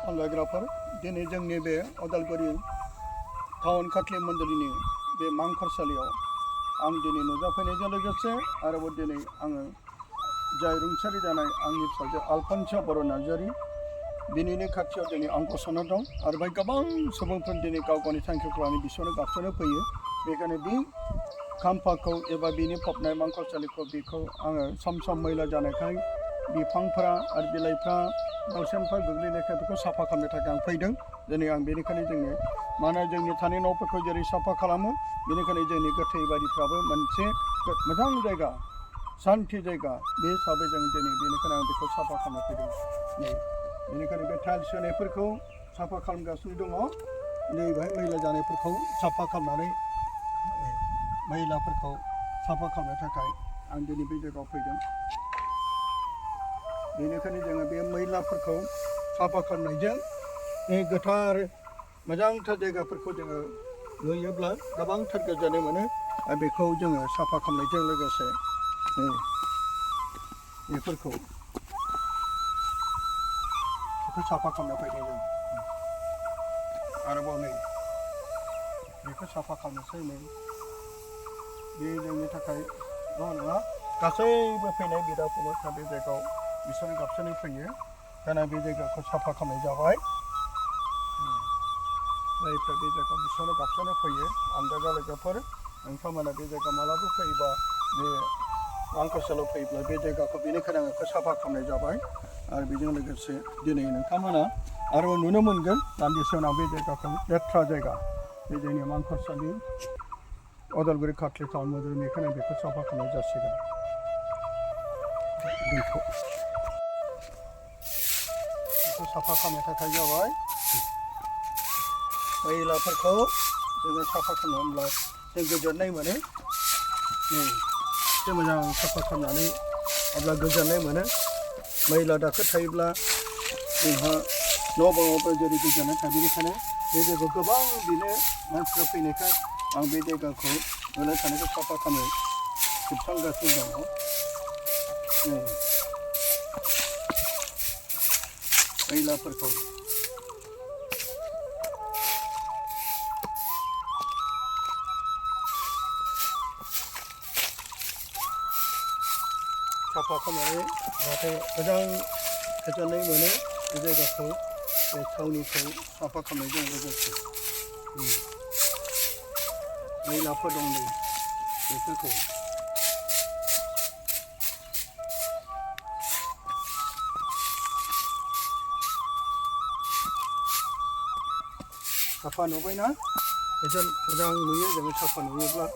सामलायग्राफोर दिनै जोंनि बे उदालगुरि टाउन खाथलि मण्डलिनि बे मांखरसालियाव आं दिनै नुजाफैनायजों लोगोसे आरोबाव दिनै आङो जाय रुंसारि जानाय आंनि फिसाजो आलफनसा बर' नार्जारि बिनिनो खाथियाव दिनै आं गसंना दं आरो बेहाय गोबां सुबुंफोर दिनै गाव गावनि थांखिखौ लानानै बिसोरनो गाबसोनो फैयो बेखायनो बे खाम्फाखौ एबा बिनि फबनाय मांखरसालिखौ बेखौ आङो सम सम मैला जानायखाय बिफांफोरा आरो बिलाइफ्रा दावसेनफ्रा गोग्लैनायखाय बेखौ साफा खालामनो थाखाय आं फैदों दिनै आं बेनिखायनो जोंनो मानोना जोंनि थानाय न'फोरखौ जेरै साफा खालामो बेनिखायनो जोंनि गोथै बारिफ्राबो मोनसे मोजां जायगा शान्ति जायगा बे हिसाबै जों दिनै बेनिखायनो आं बेखौ साफा खालामनो फैदों नै बेनिखायनो बे टाइल्स होनायफोरखौ साफा खालामगासिनो दङ नै बेहाय मैला जानायफोरखौ साफा खालामनानै मैलाफोरखौ साफा खालामनो थाखाय आं दिनै बे जायगायाव फैदों बेनिखायनो जोङो बे मैलाफोरखौ साफा खालामनायजों बे गोथार मोजांथार जायगाफोरखौ जोङो नुयोब्ला गोबांथार गोजोननाय मोनो आरो बेखौ जोङो साफा खालामनायजों लोगोसे बेफोरखौ साफा खालामनो फैदों जों आरोबाव नै बेखौ साफा खालामनोसै नै बे जोंनि थाखाय नङा गासैबो फैनाय बिदा फंबायफ्रा बे जायगायाव बिसोरनो गाबसोनो फैयो दाना बे जायगाखौ साफा खालामनाय जाबाय जायफ्रा बे जायगायाव बिसोरनो गाबसोनो फैयो आमदागा लोगोफोर नोंथांमोना बे जायगायाव मालाबा फैयोबा बे मांखरसालियाव फैयोब्ला बे जायगाखौ बेनिखायनो आङो साफा खालामनाय जाबाय आरो बेजों लोगोसे दिनै नोंथांमोना आरोबाव नुनो मोनगोन दान्दिसे उनाव बे जायगाखौ लेथ्रा जायगा बे जोंनि मांखरसालि उदालगुरि खाथलि टाउन मण्डल बेनिखायनो बेखौ साफा खालामनाय जासिगोन बेखौ साफा खालामनो थाखाय जाबाय मैलाफोरखौ जोङो साफा खालामोब्ला जों गोजोननाय मोनो नै एसे मोजां साफा खालामनानै अब्ला गोजोननाय मोनो मैला दाखोर थायोब्ला जोंहा न' बाङावबो जेरै गोजोननाय थायो बेनिखायनो बे जायगायाव गोबां बिनो मानसिफ्रा फैनायखाय आं बे जायगाखौ नुनाय थानायखौ साफा खालामनो जोबस्रांगासिनो दङ नै मैलाफोरखौ साफा खालामनानै जाहाथे मोजां गोजोननाय मोनो बे जायगाखौ बे थावनिखौ साफा खालामनायजों लोगोसे मैलाफोर दं नै बेफोरखौ साफा नुबायना मोजां नुयो जोङो साफा नुयोब्ला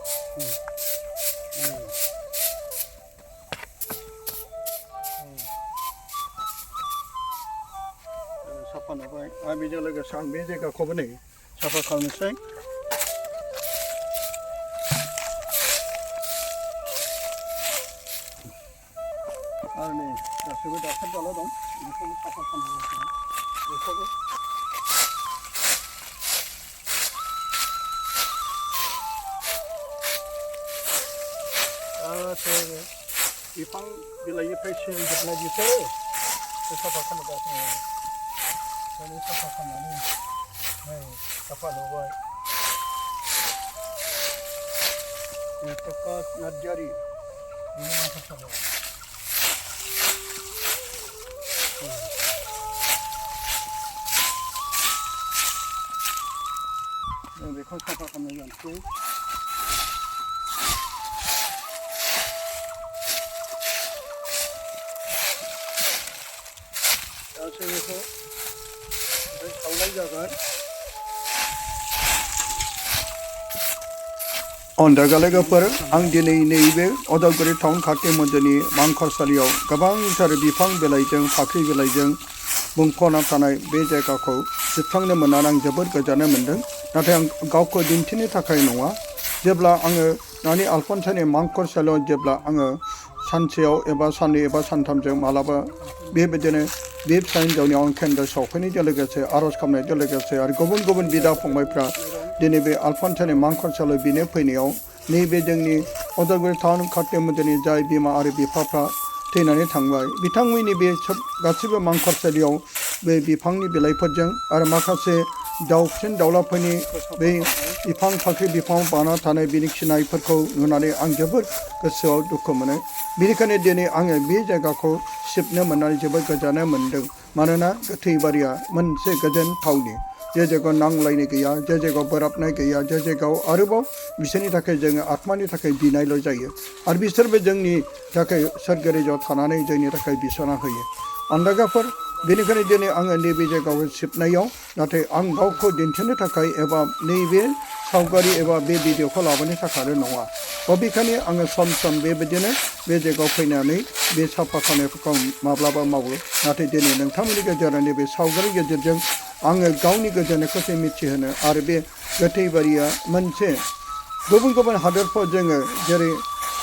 साफा नुबाय आरो बेजों लोगोसे आं बे जायगाखौबो नै साफा खालामनोसै आरो नै गासैबो दाखोर दाला दं बेखौबो साफा खालामनांगौ बेखौबो बिफां बिलाइनिफ्राय सिरिजोबनाय बिसोरो साफा खालामगासिनो ओंखायनो साफा खालामनानै नै साफा नुबाय प्रकाश नार्जारि बिनि मांखरसालियाव जों बेखौ साफा खालामनाय जानोसै गासैबो सावनाय जागोन अन्दागा लोगोफोर आं दिनै नैबे उदालगुरि टाउन खाथि मण्डलनि मांखरसालियाव गोबांथार बिफां बिलाइजों फाख्रि बिलाइजों बुंफबना थानाय बे जायगाखौ जोबस्रांनो मोननानै आं जोबोद गोजोननाय मोन्दों नाथाय आं गावखौ दिन्थिनो थाखाय नङा जेब्ला आङो नानि आलफनसानि मांखरसालियाव जेब्ला आङो सानसेयाव एबा साननै एबा सानथामजों मालाबा बेबायदिनो बे फिसा हिन्जावनि आं केन्दार सावफैनायजों लोगोसे आर'ज खालामनायजों लोगोसे आरो गुबुन गुबुन बिदा फंबायफ्रा दिनै बे आलफनसानि मांखरसालियाव बिनो फैनायाव नैबे जोंनि उदालगुरि टाउन खाथि मण्डलनि जाय बिमा आरो बिफाफ्रा थैनानै थांबाय बिथांमोननि बे गासिबो मांखरसालियाव बे बिफांनि बिलाइफोरजों आरो माखासे दाउसिन दाउलाफोरनि बै बिफां फाख्रि बिफाङाव बाना थानाय बिनि खिनायफोरखौ नुनानै आं जोबोद गोसोआव दुखु मोनो बेनिखायनो दिनै आङो बे जायगाखौ सिबनो मोननानै जोबोद गोजोननाय मोन्दों मानोना गोथै बारिया मोनसे गोजोन थावनि जे जायगायाव नांलायनाय गैया जे जायगायाव बोराबनाय गैया जे जायगायाव आरोबाव बिसोरनि थाखाय जोङो आत्मानि थाखाय बिनायल' जायो आरो बिसोरबो जोंनि थाखाय सोरगोरायजोआव थानानै जोंनि थाखाय बिसना होयो अन्दागाफोर बेनिखायनो दिनै आङो नैबे जायगाखौ सिबनायाव नाथाय आं गावखौ दिन्थिनो थाखाय एबा नैबे सावगारि एबा बे भिडिअखौ लाबोनो थाखायल' नङा बबेखानि आङो सम सम बेबायदिनो बे जायगायाव फैनानै बे साफा खालामनायफोरखौ माब्लाबा मावो नाथाय दिनै नोंथांमोननि गेजेराव नैबे सावगारि गेजेरजों आङो गावनि गोजोननायखौसो मिथिहोनो आरो बे गोथै बारिया मोनसे गुबुन गुबुन हादोरफ्राव जोङो जेरै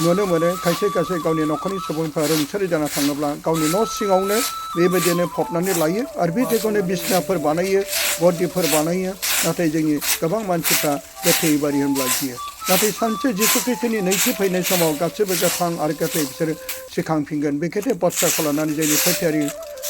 नुनो मोनो खायसे खायसे गावनि न'खरनि सुबुंफ्रा रुंसारि जाना थाङोब्ला गावनि न' सिङावनो बेबायदिनो फबनानै लायो आरो बे जायगायावनो बिसिनाफोर बानायो गद्दिफोर बानायो नाथाय जोंनि गोबां मानसिफ्रा गोथै बारि होनब्ला गियो नाथाय सानसे जिसु ख्रिस्टनि नैथि फैनाय समाव गासैबो गोथां आरो गोथै बिसोरो सिखांफिनगोन बेखायनो बाथ्राखौ लानानै जोंनि फोथायारि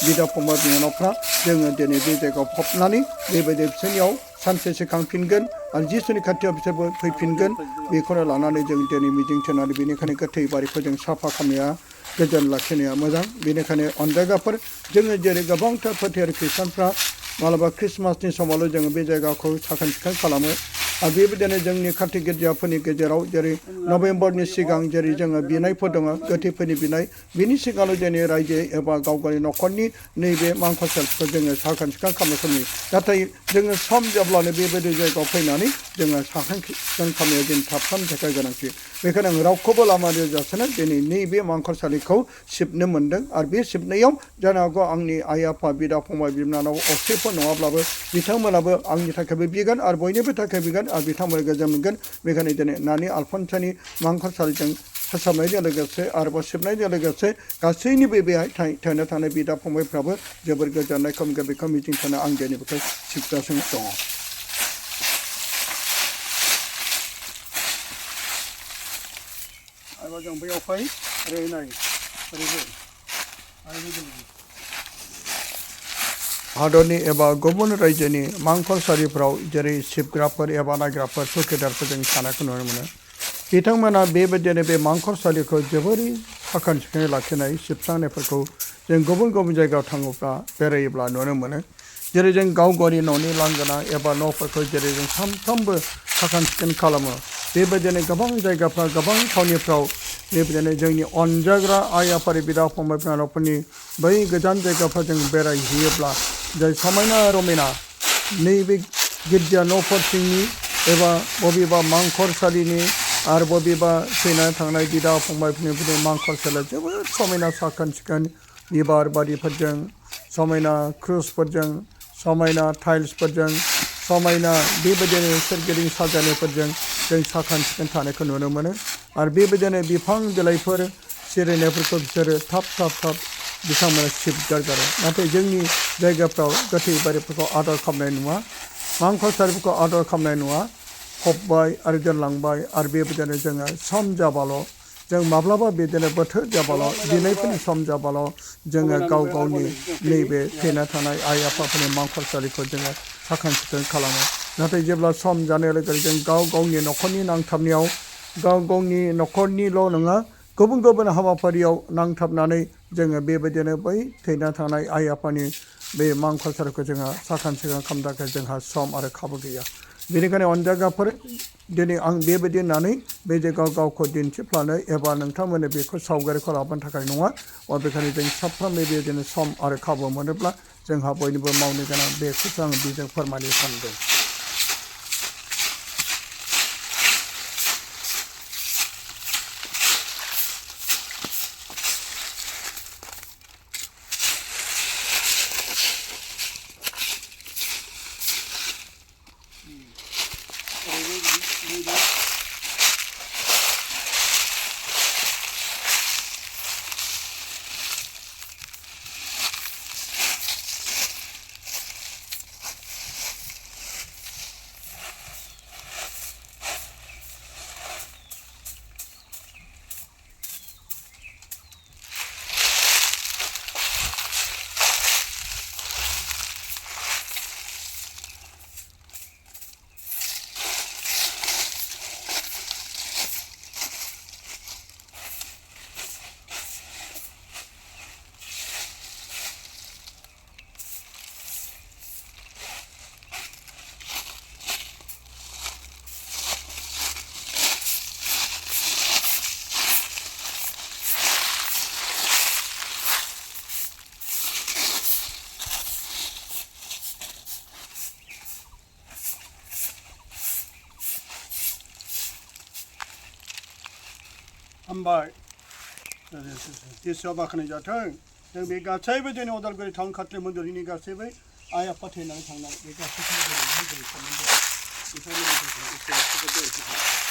बिदा फंबाय बिनानावफ्रा जोङो दिनै बे जायगायाव फबनानै बेबायदि बिसोरनियाव सानसे सिखांफिनगोन आरो जिसुनि खाथियाव बिसोरबो फैफिनगोन बेखौनो लानानै जों दिनै मिजिंथिनानै बेनिखायनो गोथै बारिखौ जों साफा खालामनाया गोजोन लाखिनाया मोजां बेनिखायनो अनजायगाफोर जोङो जेरै गोबांथार फोथायारि खृष्टानफ्रा मालाबा ख्रिस्टमासनि समावल' जोङो बे जायगाखौ साखोन सिखोन खालामो आरो बेबायदिनो जोंनि खाथि गिर्जाफोरनि गेजेराव जेरै नभेम्बरनि सिगां जेरै जोङो बिनायफोर दङ गोथैफोरनि बिनाय बिनि सिगांल' जोंनि रायजो एबा गाव गावनि न'खरनि नैबे मांख'सालिखौ जोङो साखोन सिखोन खालामनायखौ नुयो नाथाय जोङो सम जाब्लानो बेबायदि जायगायाव फैनानै जोङो साखोन सिखोन खालामनाया जों थाबथानो थाखाय गोनांथि बेखायनो आं रावखौबो लामा दोनजासेनो दिनै नैबे मांख'सालिखौ सिबनो मोन्दों आरो बे सिबनायाव जानो हागौ आंनि आइ आफा बिदा फंबाय बिनानाव असेफोर नङाब्लाबो बिथांमोनाबो आंनि थाखायबो बिगोन आरो बयनिबो थाखाय बिगोन आरो बिथांमोना गोजोन मोनगोन बेखायनो दिनै नानि आलफानसानि मांख'सालिजों फोसाबनायजों लोगोसे आरोबाव सिबनायजों लोगोसे गासैनिबो बेहाय थानो थानाय बिदा फंबायफ्राबो जोबोर गोजोननायखौ मोनगोन बेखौ मिजिंथिनो आं दिनै बेखौ सिबगासिनो दङ आरोबाव जों बैयावहाय ओरै नाय ओरैबो हादरनि एबा गुबुन रायजोनि मांख'सालिफ्राव जेरै सिबग्राफोर एबा नायग्राफोर सुकेदारफोर जों थानायखौ नुनो मोनो बिथांमोना बेबायदिनो बे मांख'सालिखौ जोबोरै साखोन सिखोनै लाखिनाय सिबस्रांनायफोरखौ जों गुबुन गुबुन जायगायाव थाङोब्ला बेरायोब्ला नुनो मोनो जेरै जों गाव गावनि न'नि लांगोना एबा न'फोरखौ जेरै जों सानफ्रोमबो साखोन सिखोन खालामो बेबायदिनो गोबां जायगाफ्राव गोबां थावनिफ्राव बेबायदिनो जोंनि अनजाग्रा आइ आफारि बिदा फंबाय बिनानावफोरनि बै गोजान जायगाफ्राव जों बेरायहैयोब्ला जाय समायना रमायना नैबे गिर्जा न'फोर सिंनि एबा बबेबा मांखरसालिनि आरो बबेबा थैनानै थांनाय बिदा फंबायफोरनि मांखरसालिया जोबोद समायना साखोन सिखोन बिबार बारिफोरजों समायना क्रुसफोरजों समायना टाइल्सफोरजों समायना बेबायदिनो सोरगिदिं साजायनायफोरजों जों साखोन सिखोन थानायखौ नुनो मोनो आरो बेबायदिनो बिफां बिलाइफोर सिरिनायफोरखौ बिसोरो थाब थाब थाब बिथांमोना सिबगारगारो नाथाय जोंनि जायगाफ्राव गोथै बारिफोरखौ आदर खालामनाय नुवा मांख'सालिफोरखौ आदर खालामनाय नुवा फबबाय आरो दोनलांबाय आरो बेबायदिनो जोङो सम जाबाल' जों माब्लाबा बिदिनो बोथोर जाबाल' दिनैफोरनि सम जाबाल' जोङो गाव गावनि नैबे थैना थानाय आइ आफाफोरनि मांख'सालिखौ जोङो साखोन सिखोन खालामो नाथाय जेब्ला सम जानाय लोगो जों गाव गावनि न'खरनि नांथाबनायाव गाव गावनि न'खरनिल' नङा गुबुन गुबुन हाबाफारियाव नांथाबनानै जोङो बेबायदिनो बै थैना थानाय आइ आफानि बे मांख'सालिखौ जोंहा साखोन सिखोन खालामनो थाखाय जोंहा सम आरो खाबु गैया बेनिखायनो अनजायगाफोर दिनै आं बेबायदि होननानै बे जायगायाव गावखौ दिन्थिफ्लानो एबा नोंथांमोननो बेखौ सावगारिखौ लाबोनो थाखाय नङा बेखायनो जों साफ्रोमबो बेबायदिनो सम आरो खाबु मोनोब्ला जोंहा बयनिबो मावनो गोनां बेखौसो आं बेजों फोरमायनो सानदों हामबाय इसोरा बाख्नाय जाथों जों बे गासैबो जोंनि उदालगुरि टाउन खाथलि मन्दिरनि गासैबो आइ आफा थैनानै थांनाय बे गासैखौबो जों